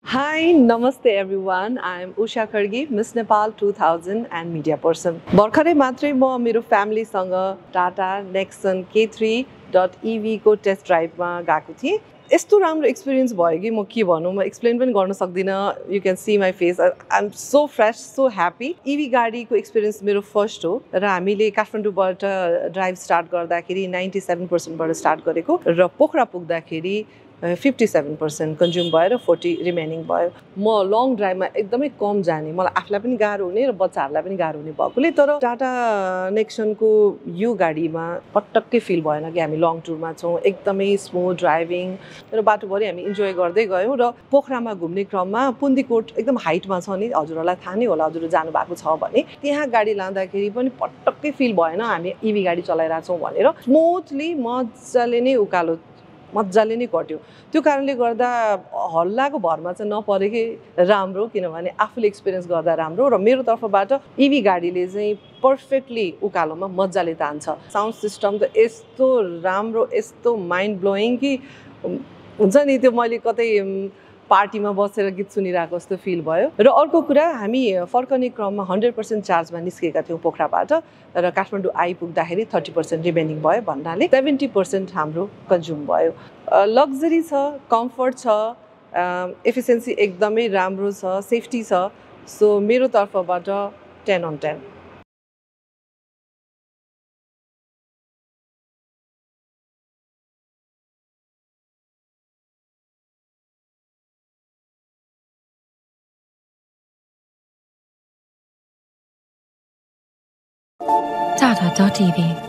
Hi, namaste everyone. I am Usha Khargi, Miss Nepal 2000 and media person. भर्खरै मात्रै म मेरो फ्यामिलीसँग टाटा नेक्सन K3.EV को टेस्ट ड्राइभमा गएको थिएँ। यस्तो राम्रो एक्सपिरियन्स भयो कि म के भनौँ, म एक्सप्लेन पनि गर्न सक्दिनँ। You can see my face, I am so fresh, so happy. EV गाडीको एक्सपिरियन्स मेरो फर्स्ट हो र हामीले काठमाडौँबाट ड्राइभ स्टार्ट गर्दाखेरि 97%बाट स्टार्ट गरेको र पोखरा पुग्दाखेरि 57% कन्ज्युम भयो र 40 रिमेनिङ भयो। म लङ ड्राइभमा एकदमै कम जाने, मलाई आफूलाई पनि गाह्रो हुने र बच्चाहरूलाई पनि गाह्रो हुने भएकोले, तर टाटा नेक्सनको यो गाडीमा पटक्कै फिल भएन कि हामी लङ टुरमा छौँ। एकदमै स्मुथ ड्राइभिङ र बाटोभरि हामी इन्जोय गर्दै गयौँ र पोखरामा घुम्ने क्रममा पुन्दिकोट एकदम हाइटमा छ नि, हजुरहरूलाई थाहा नै होला, हजुर जानुभएको छ भने। त्यहाँ गाडी लाँदाखेरि पनि पटक्कै फिल भएन हामी इभी गाडी चलाइरहेछौँ भनेर। स्मुथली मजाले नै उकालो मजाले नै कट्यो। त्यो कारणले गर्दा हल्लाको भरमा चाहिँ नपरेकै राम्रो, किनभने आफूले एक्सपिरियन्स गर्दा राम्रो र मेरो तर्फबाट इभी गाडीले चाहिँ पर्फेक्टली उकालोमा मजाले तान्छ। साउन्ड सिस्टम त यस्तो राम्रो, यस्तो माइन्ड ब्लोइङ कि हुन्छ नि, त्यो मैले कतै पार्टीमा बसेर गीत सुनिरहेको जस्तो फिल भयो। र अर्को कुरा, हामी फर्कने क्रममा 100% चार्जमा निस्केका थियौँ पोखराबाट र काठमाडौँ आइपुग्दाखेरि 30% रिमेनिङ भयो भन्नाले 70% हाम्रो कन्ज्युम भयो। लग्जरी छ, कम्फर्ट छ, एफिसियन्सी एकदमै राम्रो छ, सेफ्टी छ। सो मेरो तर्फबाट 10 on 10। Tata.tv